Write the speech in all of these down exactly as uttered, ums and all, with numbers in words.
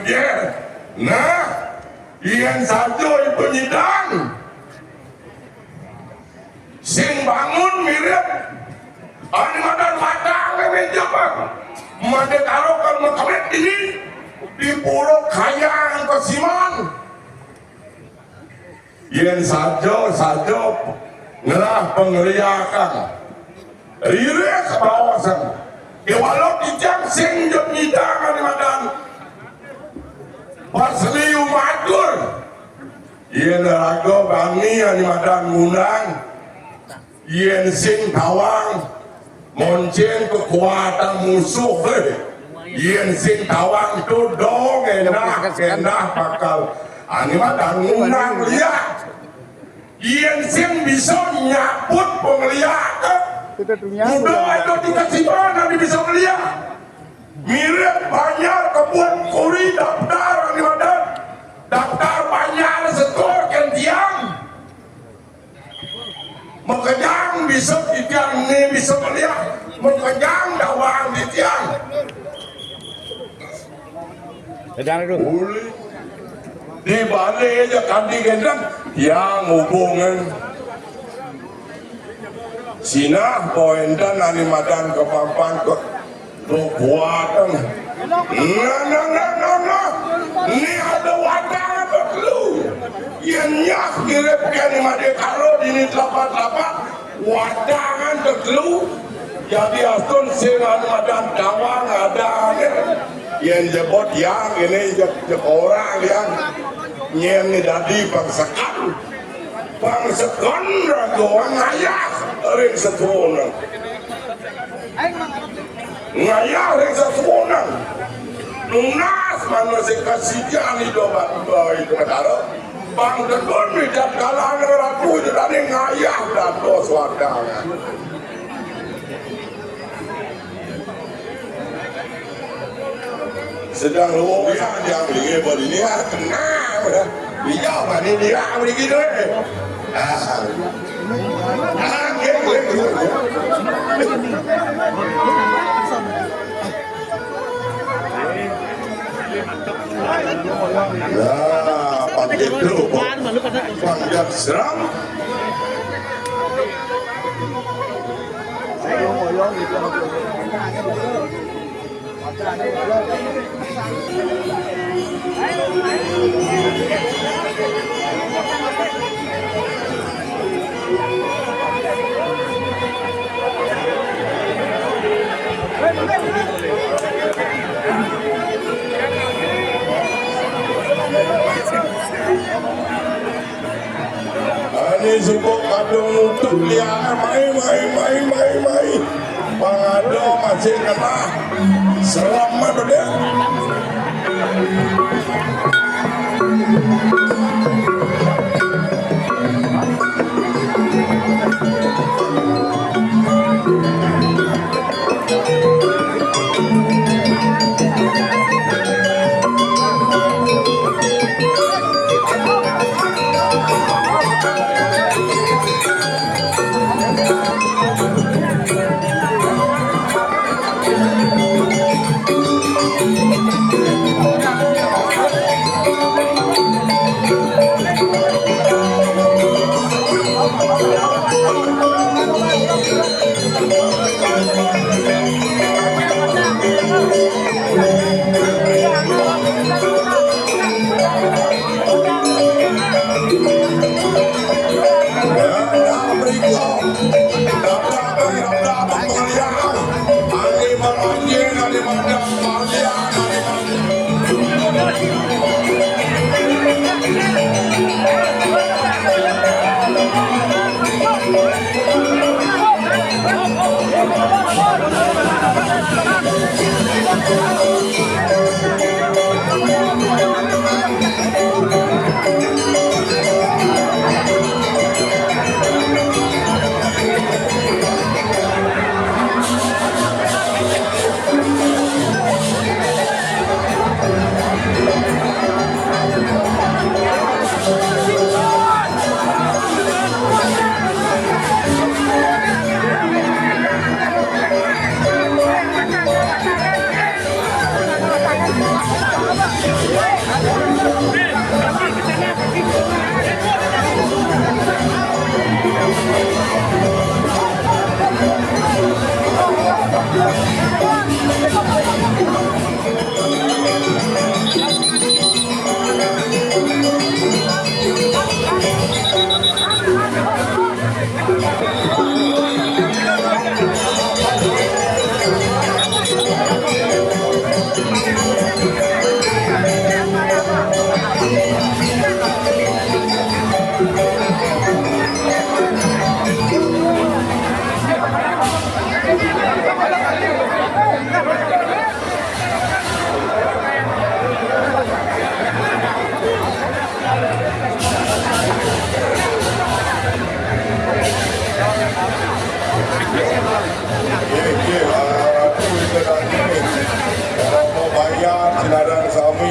Yén. Nah, yén saja ibu nyidang. Sing bangun mirip anu madan batang méja, Bang. Madé karo kan mekewit ini di Pulau Kayang Kesiman. Yén saja, saja ngelah pangeriakan. Riris baosan. Kéwala titiang sing jep nyidang anu madan. Pas liu matur. Yén raga bani anu madan ngundang. Yén sing tawang, moncén kekuatan musuh, eh. Yén sing tawang to dong, endah, endah bakal. Anu madan ngundang liak. Yén sing bisa nyabut pangeliak, eh. Udah ada di kesibukan anu bisa ngeliak. Mirip banjar kebun kuri daftar anu madan. Daftar banjar setor kén tiang. Makejang bisa titiang né bisa melihat, makejang dawang titiang. Sedang itu. Uli. Di balé ja kanti kénten, tiang hubungan. Sinah poénten anu madan kepampang kok. Kekuatan. Nah, nah, nah, nah, nah. Ini ada wadah apa lu? Yén nyah mirip kén madé karo dini telapak-telapak. Wadangan tetelu. Jadi astun sing anu madan tawang ada. Yén jebot yang ini jeb-, jeb orang yang nyén dadi pangsekan. Pangsekan raga ngayah ring setuhunan. Ngayah ring sesuunan. Nunas manusika sijan idup bangsa ibu negara. Bang Tegun midat kalangan ratu jedane ngayah dados wadangan. Sedang luwung ya, yang beli beli ya, tenang ya. Iya, bani dia beli gitu eh. Ah. Ya, pakai dulu, Bang. Bang Jaksram. Ane suka kadung nutup liak, mai, mai, mai, mai, mai. Pangado masih kena. Selamat, Dek.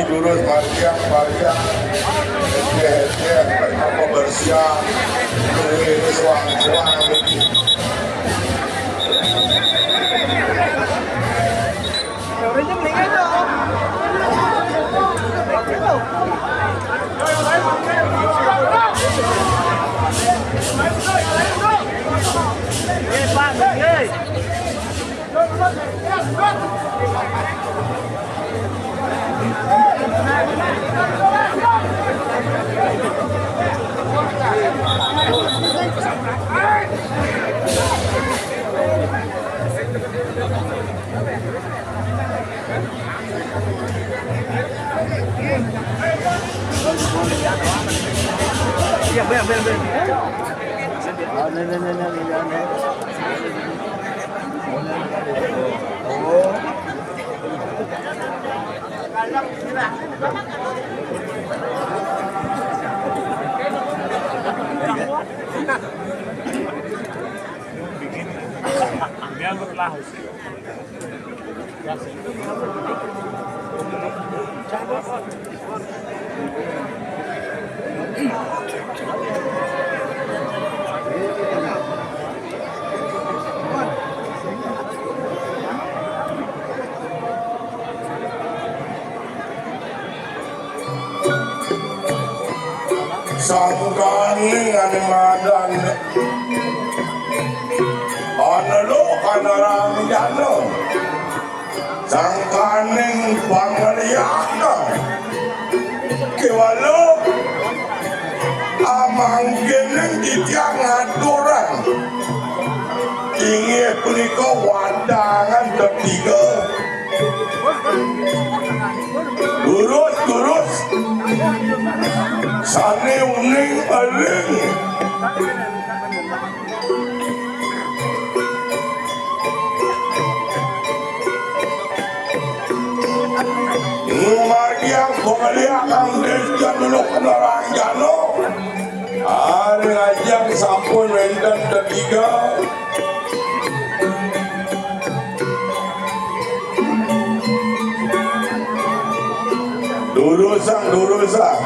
Terus markiang, markiang. Cek, cek, pembersihan. Ini suang, suang. Sangkaning ane madan. Ana lo kana rangjana. Sangkaning pangeliakan. Kewala amanggening titiang ngaturang. Inggih punika wadangan ketiga. Lurus, lurus. Sane uning eling. Ngumargiang pangeliakan desa Teluk Naranjana. Ari ngajeng sampun wenten tetiga. Durusang, durusang.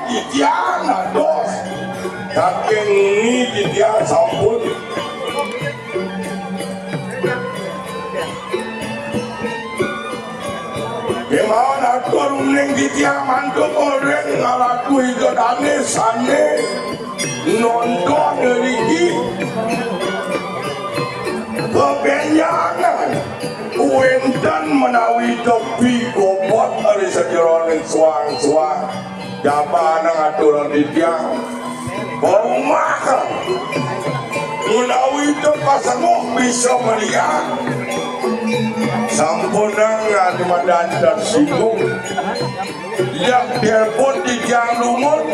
Titiang dados. Saking ini titiang sampun. Kemawon atur uning titiang mantuk oreng ngalaku ida dane sane nonton ngriki. Kebenjangan wenten menawi tepi gobot ari sajeroning suang-suang. Jaba ngaturang titiang. Bau makan. Menawi itu pasanguh bisa melihat. Sampunang anu madan tersinggung. Yang telepon titiang lumut.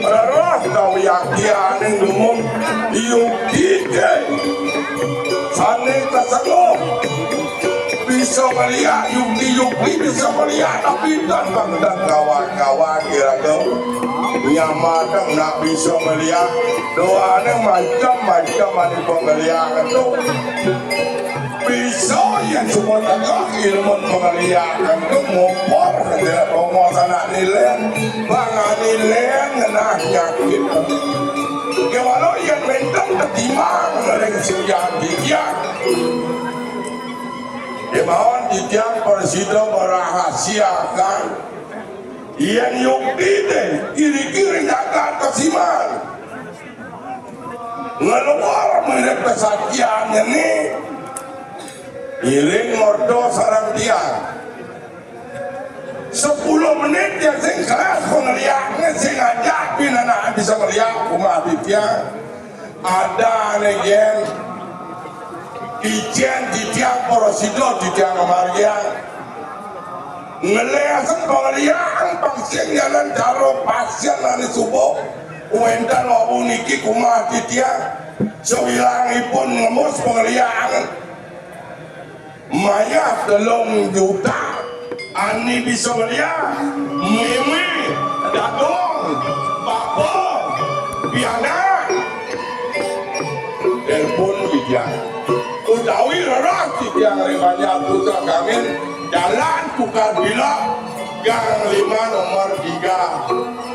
Rerah tawi akianing lumut. Yuk ide. Sane pasanguh. Bisa ngeliat, yukti-yukti bisa ngeliat, tapi tan bangdan kawan-kawan kira-kira nyamatang nak bisa ngeliat. Doane macam-macam ane pengeliat tu. Bisa yang semua tengah ilmu pengeliat tu ngopor kena rumah sanak nilen, bang nilen ngenah nyakit. Kewalo yang mentang ketimang ring sujati kian. Kemawon titiang prasida merahasiakan yen yukti deh kiri-kiri jagat kesiman. Ngeluar mirip kesatian ini iring ordo sarang tiang. Sepuluh menit ya sing kelas pengeliaknya sing ajak pinanak bisa ngeliak rumah titiang. Ada ane gen. Ijen titiang porosida titiang ngamargiang. Ngeleasang pangeliangan pang sing jalan cara pasien ane subuh. Wenten wau niki kumah titiang. Sewilangipun ngemus pangeliangan. Mayah telung juta. Ani bisa ngeliat, mimi, dadong, bapa, pianak. Telepon titiang. Utawi rerah titiang ring Banjar Putra Kangin, jalan tukar bilak. Yang lima nomor tiga.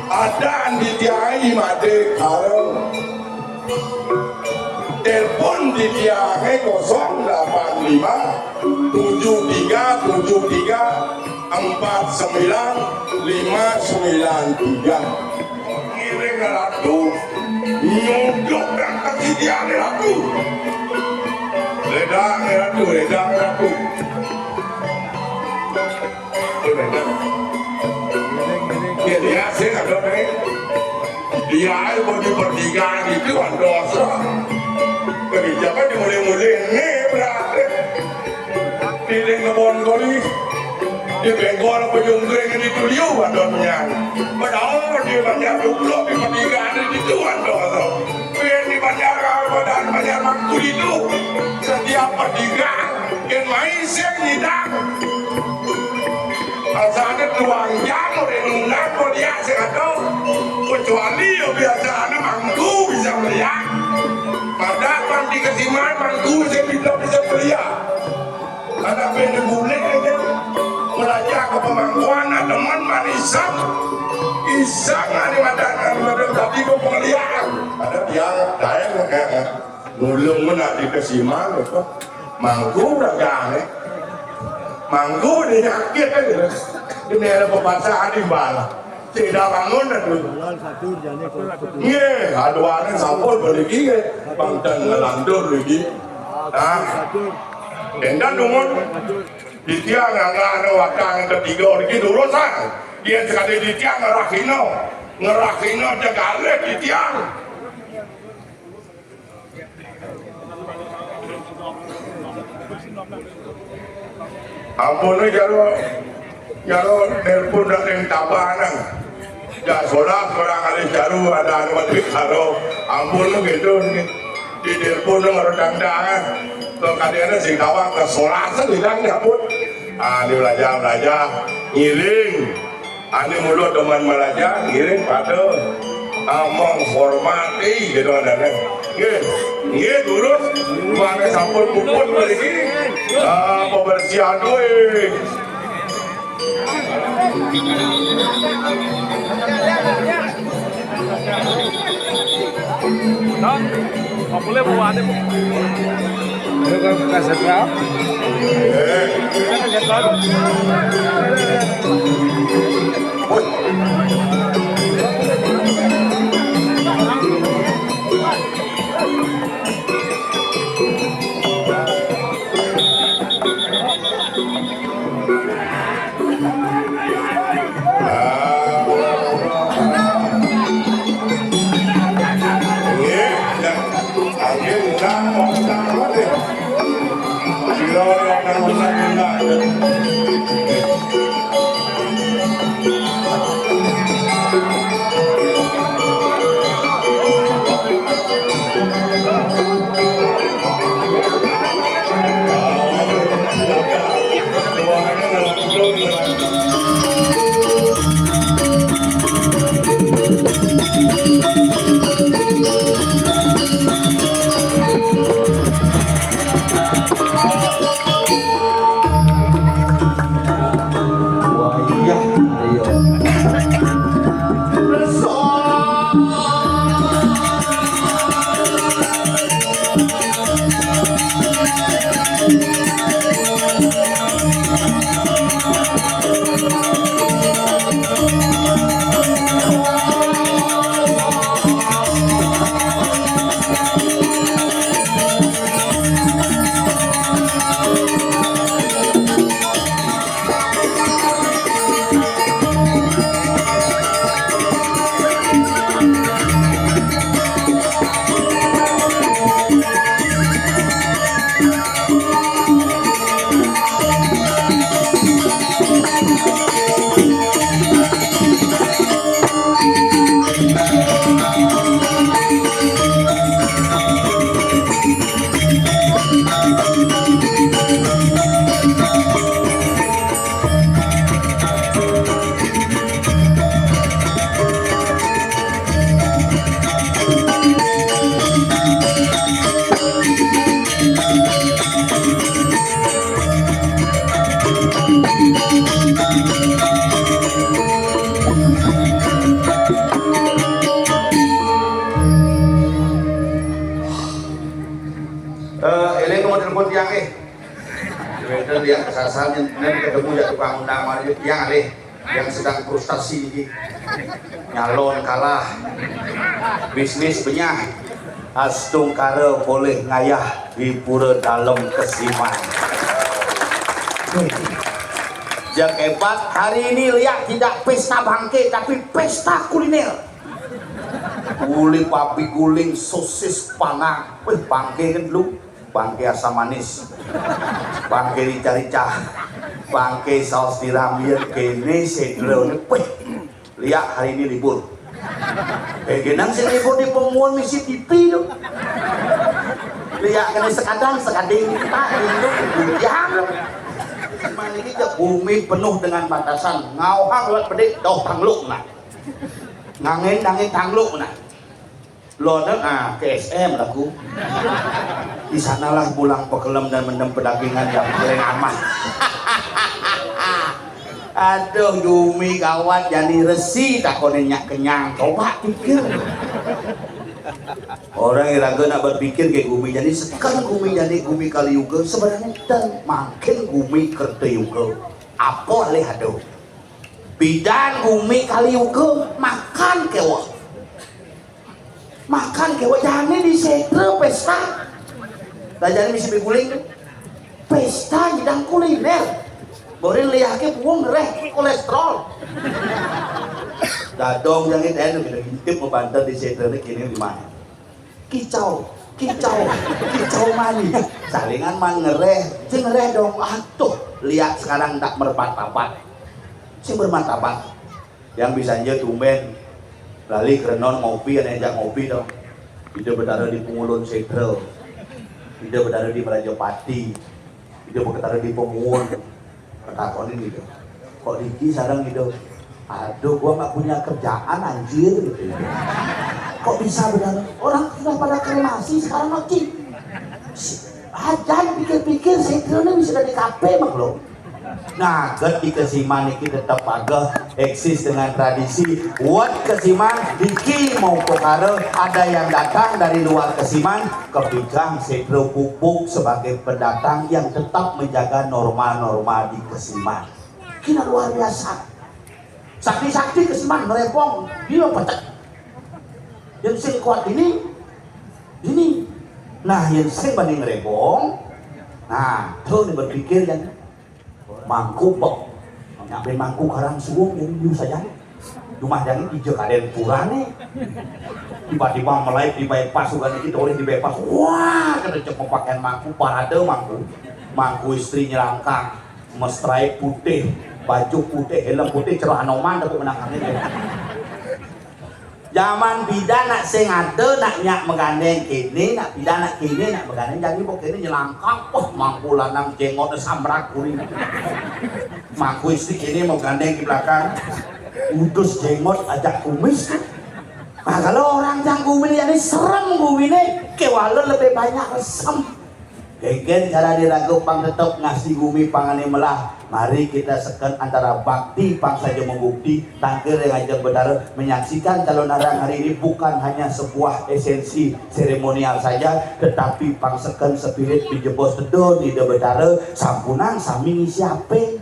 Ada di tiang made karo. Telepon di tiangnya kosong delapan lima tujuh tiga tujuh tiga empat sembilan lima sembilan tiga. Ngiring ratu, nyodok dan kasih dia ratu. Ledang ratu, ledang ratu. Jadi asing ada nih. Dia aja mau di pertigaan itu kan dosa. Kerja kan dimulai-mulai nih berarti. Di kebon kori, di bengkol apa jungkring di tuliu ada punya. Padahal di banyak dulu di pertigaan itu kan dosa. Biar di banyak apa dan banyak waktu itu setiap pertigaan yang main sing nyidang. Asane tuang jam ora nunggak kok dia sing ado. Kecuali ya biasane mangku bisa melihat. Pada panti kesiman mangku sing bisa bisa melihat. Ada pendek bulik aja. Belajar ke pemangkuan teman manisan. Isang ada mata ada tadi ke penglian. Ada dia kayak ngulung mana di kesiman itu. Mangku dagange. Mangku dinyakit kan gitu. Ini ada pepatah di bala. Tidak bangun dan dulu. Nggih, aduane sampun mriki nggih. Pangdang ngelantur mriki. Nah, endan dungun. Di tiang nggak ada wakang ketiga mriki durus ah. Dia sekali di tiang ngerahino. Ngerahino tegalih di tiang. Ampun, jaro, jaro nelpon dak ning Tabanan. Ya, solat barang kali jaro ada anu mati karo. Ampun, gitu nih. Di nelpon dong orang dandangan. Kalau kalian sing tawang ke solat sing bilang ya pun. Ah, ini belajar, belajar. Ngiling. Ane mulo demen malaja ngiring pada, ah, menghormati gitu adane. Nggih, nggih, durus. Mane sampun puput mriki. Ah, pembersihan duwe. Don, kok boleh bawa ane, Bu? Ayo, Kang, kasih tahu. Kan kasih tahu. Asal nyen, nyen ketemu jak tukang undang mari, yang alih, yang sedang frustasi ini. Nyalon kalah. Bisnis benyah. Astungkara polih ngayah di Pura Dalem Kesiman. Jak epat, hari ini liak tidak pesta bangke, tapi pesta kuliner. Uli papi guling, sosis, panang. Wih, bangke kan dulu. Bangke asam manis. Bangke rica-rica. Bangke saus tiram, yen kene sedra ne. Wih, liak hari ini libur. Eh, genang sing libur di pemuan misi T V tu. Liak kene sekadang, sekading kita, induk, bujang. Cuman ini je bumi penuh dengan batasan. Ngauhang lewat bedik, doh tangluk nah. Ngangin, ngangin tangluk nah. Lona, ah, K S M laku. Di sanalah bulang pekelem dan mendem pedagingan yang paling aman. Aduh, gumi gawat, jani resi, takonin nyak kenyang. Coba pikir. Orang iraga nak berpikir ke gumi jani, sekarang gumi jani, gumi Kali Yuga, sebenarnya dan makin gumi Kerta Yuga. Apa alih ada? Bidan gumi Kali Yuga, makan kewa. Makan kewa, jani di setra pesta. Lah jani misi beguling tu. Pesta nyidang kuliner. Boleh liak ke buang reh kolesterol. Dadong jani den, kita intip mau banter di setra ni kini di mana? Kicau, kicau, kicau mani. Salingan man ngereh, je ngereh dong. Aduh, liak sekarang tak bermartabat. Sing bermartabat. Yang bisa aja tumben. Lali kerenon ngopi, aneh ajak ngopi dong. Ida betara di Pengulun Setra. Ida betara di Merajapati. Ida betara di Pemuun. Ketakonin gitu. Kok Diki sarang gitu. Aduh, gua nggak punya kerjaan anjir gitu. Kok bisa benar? Orang sudah pada kremasi sekarang lagi. Ajan pikir-pikir, setranya bisa dari kafe mah lo. Nah, ketika si Maniki tetap agak eksis dengan tradisi, buat Kesiman, Diki mau Kokara, ada yang datang dari luar Kesiman, kepigang Setro Pupuk sebagai pendatang yang tetap menjaga norma-norma di Kesiman. Kina luar biasa. Sakti-sakti Kesiman merepong, dia pecah. Yang sing kuat ini, ini. Nah, yang sing banding merepong, nah, tuh berpikir yang mangku pok. Nyampe mangku karang suwung yang dulu saja. Rumah jani ija kaden purane. Tiba-tiba melai di bypass, bukan kita oleh di bypass. Wah, kata cek pakaian mangku, parade mangku. Mangku istri nyelangkang, mestrai putih, baju putih, helm putih, cerah noman, tapi menang angin. Zaman bidan nak sing ada, nak nyak megandeng kene, nak bidan nak kene, nak megandeng jani kok kene nyelangkang, wah, mangku lanang jenggotnya samrak kuring. Mangku istri kene mau gandeng di belakang, udus jengot ajak kumis. Nah, kalau orang yang gumi ini serem gumi ini, kewala lebih banyak resem. Kengken cara diraga pang tetep ngasih gumi pangane melah. Mari kita seken antara bakti pang saja membukti, tangkir yang ajak betara menyaksikan calon arang hari ini bukan hanya sebuah esensi seremonial saja, tetapi pang seken spirit di jebos tedon di betara, sampunang sami ngisi ape.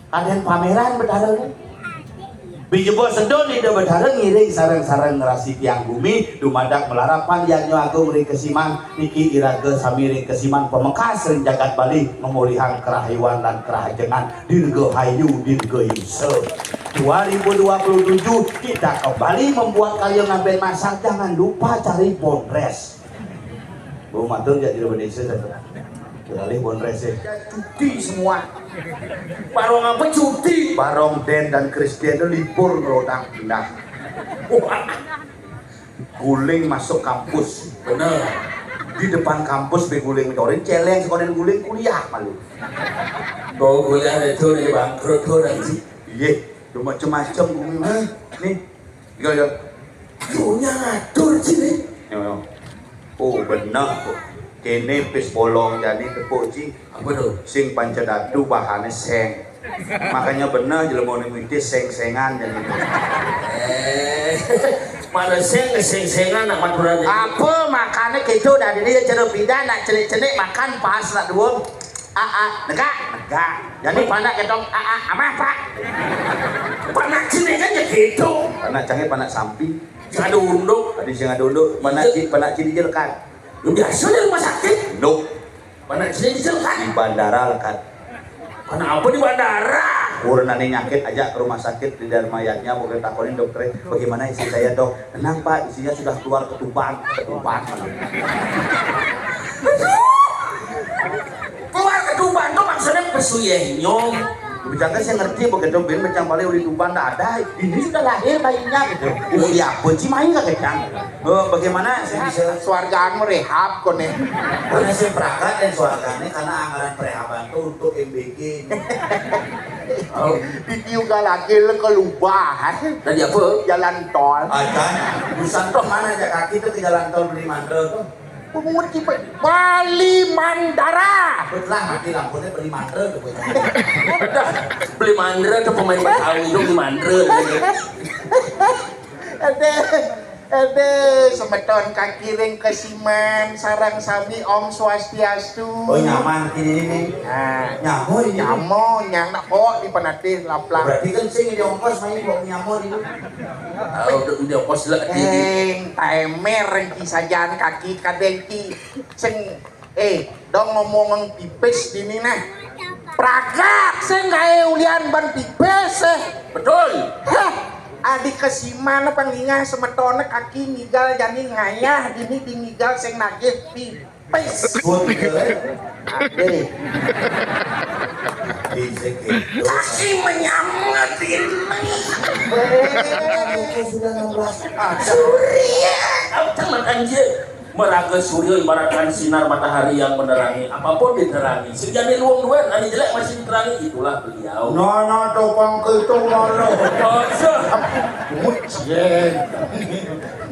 Aden pameran betara ni. Bijebos sedun ida betara ngiring sareng-sareng ngerasi tiang bumi, dumadak melarapan Yadnya Agung ring Kesiman, niki iraga sami ring Kesiman pamekas ring jagat Bali, ngemulihang kerahiwan lan kerahajengan, dirgahayu, dirgayusa. Dua ribu dua puluh tujuh, kita kembali membuat karya ngaben masang, jangan lupa cari Bondres. Bau matur jak jero Indonesia satu. Beralih Bondres ya. Cuti semua. Barong apa cuti? Barong Den dan Christian itu libur ngerodang pindah. Wah. Guling masuk kampus. Bener. Di depan kampus be guling mencorin, celeng sekolah guling kuliah malu. Bau kuliah itu nih bangkrut tuh nanti. Iya, cuma macam-macam guling. Hah? Nih, iya, iya. Dunia ngatur sini. Yo, yo. Oh, bener kok. Kene pis bolong jani tepuk ci. Apa tuh? Sing panca datu bahane seng. Makanya bener jelema ning miti seng-sengan jani. Eh, mana seng seng-sengan nak maturan. Apa makane gitu dari dia cerita nak celik-celik makan pas nak dua. Aa, negak, negak. Jadi panak ketong, aa, amah, Pak. Panak sini kan ya gitu. Panak cangé, panak sampi. Sing ada unduk. Tadi sing ada unduk, panak ci-, panak cili lekat. Lu biasa di rumah sakit. Unduk. Panak cili lekat. Di bandara lekat. Kenapa di bandara? Urang ané nyakit, ajak ke rumah sakit, di dalam mayatnya, mungkin takonin dokter, "Bagaimana istri saya, Dok?" "Tenang, Pak, isinya sudah keluar ketuban." Ketuban. Keluar ketuban tuh maksudnya pesu yéh, nyong. Bicara saya ngerti begitu, bin macam balik uli tuban tak ada. Ini sudah lahir bayinya gitu. Uli apa sih main kagak. Oh, bagaimana? Saya bisa. Suargaan mau rehab kok nih. Karena saya perangkat dan suarganya karena anggaran prehaban tuh untuk M B G. Oh. Di juga lagi le kelubahan. Tadi apa? Jalan tol. Ada. Busan tuh mana aja kaki tuh ke jalan tol Beli Mandra tuh. Pungut cipet. Bali Mandara. Betul lah, mati lampunya Beli Mandra tuh. Beli Mandra tuh pemain Betawi itu Beli Mandra. Ade, ade, semeton kakiring kesiman, sarang sami Om Swastiastu. Oh, nyaman ini nih. Nah, nyamuk ini. Nyamuk, nyang nak kok di penatih laplang. Berarti kan sing di ongkos main kok nyamuk ini. Tahu udah, udah ongkos lah. Eng, timer ki sajaan kaki kadengki. Sing, eh, dong ngomong pipis dini nah. Pragak, sing gaé ulian ban pipis, eh. Betul. Hah, adi kesiman pangingah semetone kaki ngigal jani ngayah dini di ngigal sing nagih pipis. Pun gitu, eh. Ade. Bisa gitu. Kaki menyamut ini. Aku sudah enam belas. Surya, kamu teman anjir. Meraga surya ibaratkan sinar matahari yang menerangi apapun diterangi. Sing jani luang duan, anu jelek masih diterangi, itulah beliau. Nah, nah, topang ke itu malah. Masa? Bucin.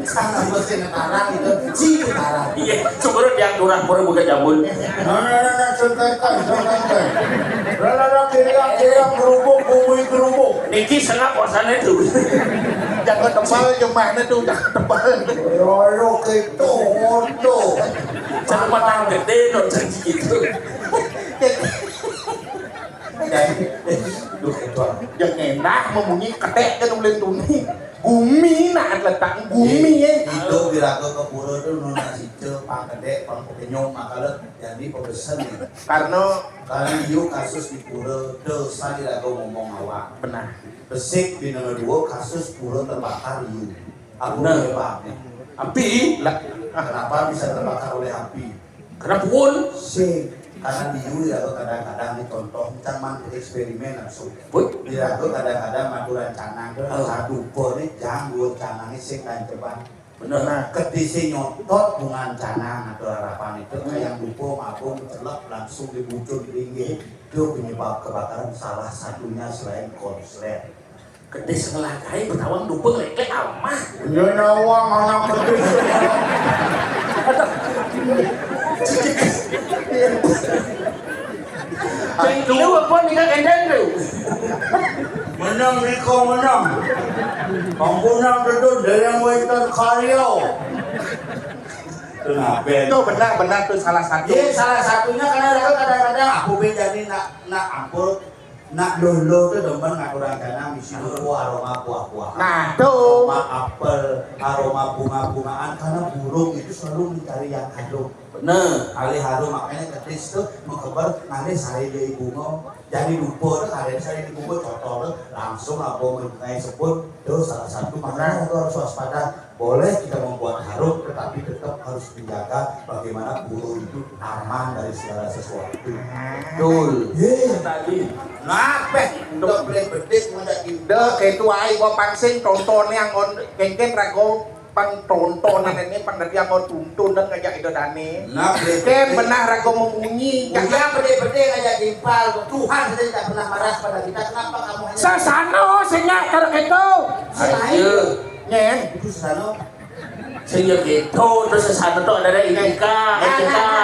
Sana mesti ngetarang itu, si ngetarang. Iya, syukur dia turah pura buka jambul. Nah, nah, nah, nah, sengkaikan, sengkaikan. Lah, lah, lah, kira, kira, gerubuk, bumi gerubuk. Niki sengap wasana itu. Jangan tebal, jemahnya tuh, jangan tebal. Lolo gitu, ngono. Jangan matang gede, no, janji gitu. Jadi, eh, duh, itu. Yang enak, memunyi, ketek, kan, ulin tuni. Bumi, nah, letak bumi, ya. Itu biraga ke pura tuh, nuna sice, pang gede, pang pekenyong, makanya jadi pembesen, ya. Karena, karena yuk kasus di pura, dosa diraga ngomong awak. Benar. Besik di nomor dua kasus pura terbakar, yuk. Aku. Nah. Penyebabnya. Api? Lah. Kenapa bisa terbakar oleh api? Karena pun. Sing. Karena dulu ya kadang-kadang nih contoh, cuman eksperimen langsung. Pun? Diraga kadang-kadang matu rencana ke. Oh. Satu pun nih, jangan dua rencananya sing kan coba. Bener. Nah, ketisi nyotot bungan canang atau harapan itu, hmm, kayak lupa maupun celak langsung dibucun tinggi. Itu penyebab kebakaran salah satunya selain korslet. Ketis ngelagain bertawang dupeng leke amah. Iya, nawang anak ketis. Sing dulu apa nih, Kak, enten tuh? Menang, Riko, menang. Ampunang, Dedun, Dereng, Wénten, Karyo. Kenapa? Itu benar, benar tuh salah satu. Iya, salah satunya karena kadang-kadang aku bedani nak, nak ampun, nak lolo tuh demen ngaturang dana misi lolo aroma buah-buahan. Nah, tuh. Aroma apel, aroma bunga-bungaan, karena burung itu selalu mencari yang harum. Bener. Alih harum, makanya ketis tuh mengkeber ngalih sari dari bunga. Jadi lupa tuh, kalian sari di bunga, cocok tuh, langsung apa mengenai sebut, tuh salah satu makanya itu harus waspada. Boleh kita membuat harum, tetapi tetap harus menjaga bagaimana burung itu aman dari segala sesuatu. Betul. Iya. Tadi. Nah, peh, untuk beli bedik, mau jadi. Dah, kayak itu aja, gua pangsing, tonton yang on, kengken rago, pang tonton, ini pang dadi, gua tuntun, dan ngajak itu dane. Nah, beli bedik. Ken benar rago memunyi. Udah, beli bedik, ngajak timpal. Tuhan saja tidak pernah marah pada kita. Kenapa kamu hanya. Sasano, sehingga kalau itu. Ayo. Nyen. Itu sasano. Sing ya gitu, terus sesana tuh ada Indika, Indika.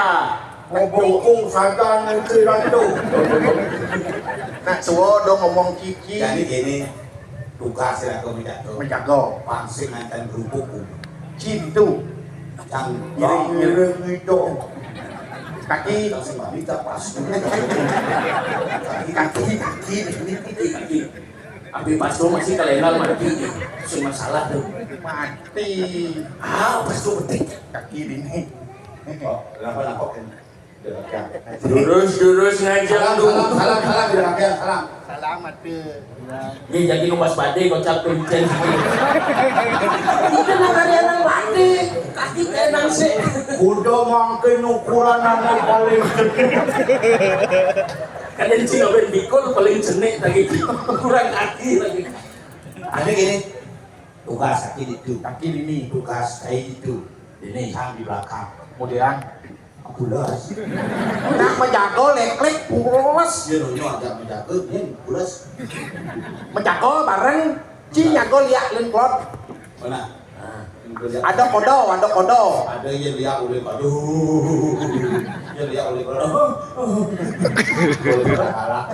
Ngobongkung saja nanti ratu. Nak suwo dong ngomong cici. Jadi gini, tugas ya aku menjaga. Menjaga. Pangsing nganten kerupuk. Cintu. Cang ngiring-ngiring itu. Kaki. Kaki, kaki, kaki, ini kaki, kaki. Tapi pas tuh masih kalendar mati, sing masalah tuh. Mati. Ah, pas tuh penting. Kaki ini. Oh, kenapa nangkok ini? Durus, durus ngajak. Salam, salam, salam, salam, salam. Salam atuh. Ini jadi nu pas badé kocak tuh licén. Itu nang ada nang badé. Kaki tenang sih. Kudu mangkin ukuran anu paling gedé. Kan jadi cing ngapain bikul paling jenek lagi. Kurang kaki lagi. Ada gini. Tugas kaki itu. Kaki ini. Tugas kayak itu. Ini sang di belakang. Kemudian pulas. Nak menjaga leklek pulas. Ya lo nyo ada menjaga, ini pulas. Menjaga bareng. Cing nyaga liak lin klot. Mana? Ada kodo, ada kodo. Ada yang liak oleh kodo. Yang liak oleh kodo. Boleh kalah.